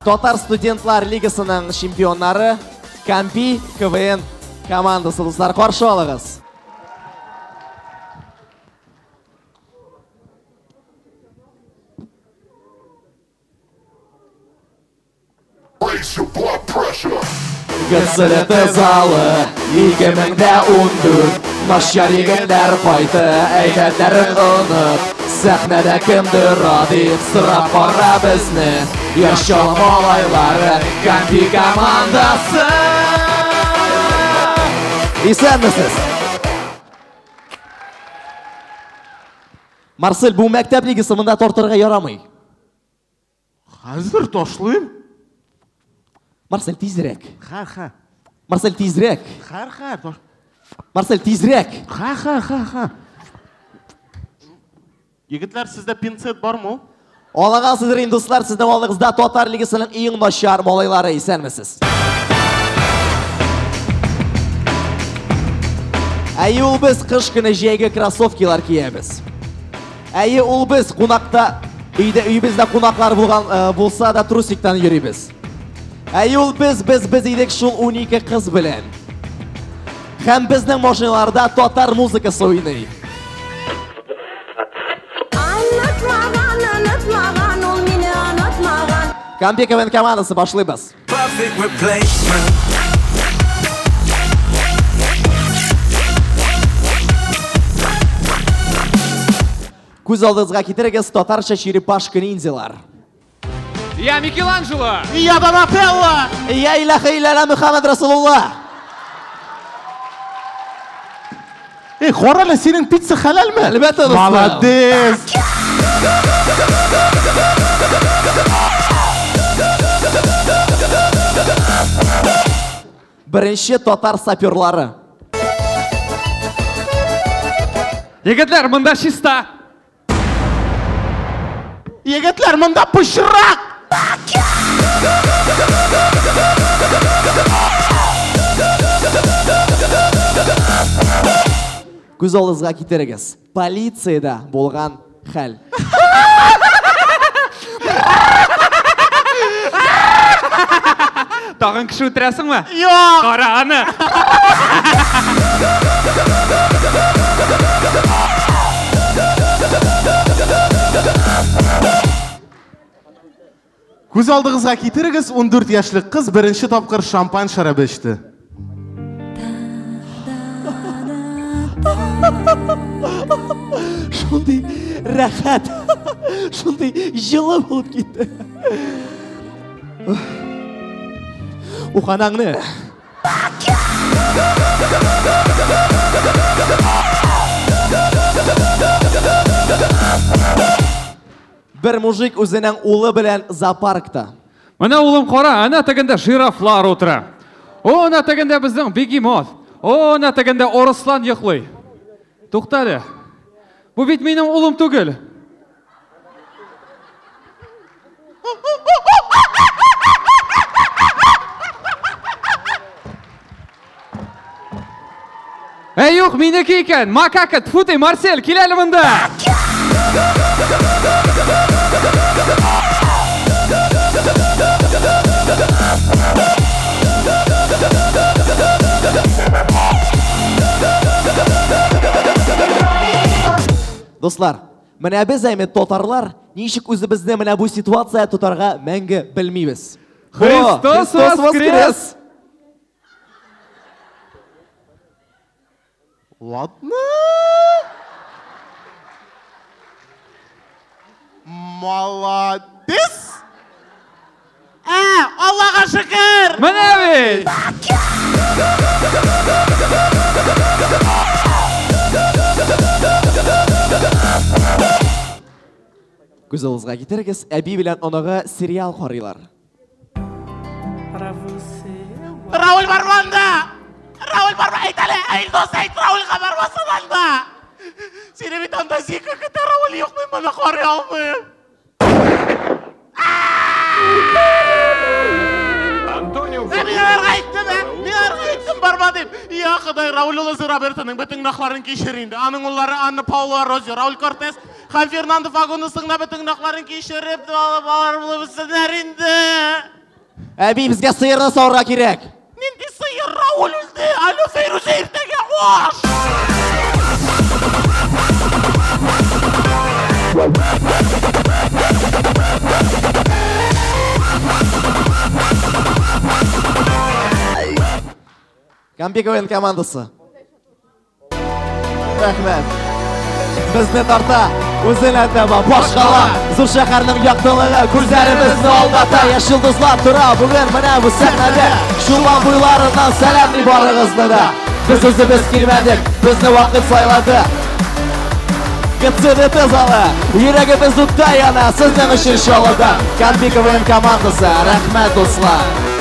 Татар студентлар лигасының чемпионнары Кампи КВН командасы, дуслар, каршы алыгыз. Гөсселеті залы 2014. Начар егетләр кайты, әйбәтләрен оныт. Сәхнәдә кемдер дип сорап кара безне. Яшь малайлары, Кампи командасы. Исәнмесез. Марсель, бу мәктәп лигасы, монда тартырга ярамый. Хәзер ташлыйм. Марсель, тизрәк. Ха-ха. Марсель, тизрәк. Ха-ха. Марсель, тизрәк. Ха-ха-ха-ха. Егетләр, сездә пинцет бармы? Аллаган сездер инде, дуслар, сезнең алдыгызда Татар лигасының иң начар малайлары, исәнмесез. Әйе, ул без кыш көне җәйге кроссовкилар киябез. Әйе, ул без кунакта, өйдә, өебездә кунаклар булган булса да трусиктан йөрибез. Әйе, ул без идек шул 12 кыз белән. Һәм безнең машиналарда татар музыкасы уйный. Кампи КВН командасы, башлыйбыз. Күз алдыгызга китерегез татарча черепашка ниндзялар. Я Микеланджело! Я Донателло! Я Илаха Илляла Мухаммад Расулулла! Эй, кара әле, синең пицца хәләлме? Әлбәттә, дустым. Молодец! Беренче татар саперлары. Егетләр, монда чиста! Егетләр, монда пычрак! Күз алдыгызга китерегез. Полициядә булган хәл. Тагын кеше үтерәсеңме? Юк! Кара аны! Күз алдыгызга китерегез, 14 яшьлек кыз беренче тапкыр шампан шәрабе эчте. Шундый рәхәт, шундый җылы булып китте. Уханаңны. Бер мужик үзенең улы белән зоопаркта. Менә улым кара, әнә тегендә жирафлар утыра. О, әнә тегендә безнең бегемот. О, әнә тегендә арыслан йоклый. Тукта әле. Бу бит минем улым түгел. Әй, юк, минеке икән. Макака, тьфу ты, Марсель, кил әле монда. Дуслар, менә без әйме татарлар ничек үзебезне менә бу ситуация тотарга мәңге белмибез. Христос воскрес! Ладно. Молодец! Аллага шөкер! Менә бит! Күз алдыгызга китерегез, әби белән оныгы сериал карыйлар. Рауль барманда! Рауль барма, әйт әле, Эльдос, әйт, Раульга бармасын анда! Сине бит анда Зика көтә, Рауль юк, мин моны карый алмыйм. Мин аларга әйттем, мин аларга әйттем, барма дип. Я Ходай, Рауль улы Робертоның бөтен гөнаһларын кичер инде. Аның уллары Анна Паула Рози, Рауль Кортес һәм Фернандо Фагундосның да бөтен гөнаһларын кичереп, алып алар булып үссеннәр инде. Әби, безгә сыерны савырга кирәк. Нинди сыер? Рауль үлде. Алло, Фәйрүзә, иртәгә аш. Кампи КВН командасы. Рәхмәт. Безне тарта үзенә таба башкала. Зур шәһәрнең яктылыгы күзләребезне алдата. Яшь йолдызлар тора бүген менә бу сәхнәдә. Чулпан буйларыннан сәламли барыгызны да. Без үзебез килмәдек, безне вакыт сайлады. ГЦДТ залы, йөрәгебез утта яна, сезнең өчен Чаллыда. Кампи КВН командасы, рәхмәт, дуслар.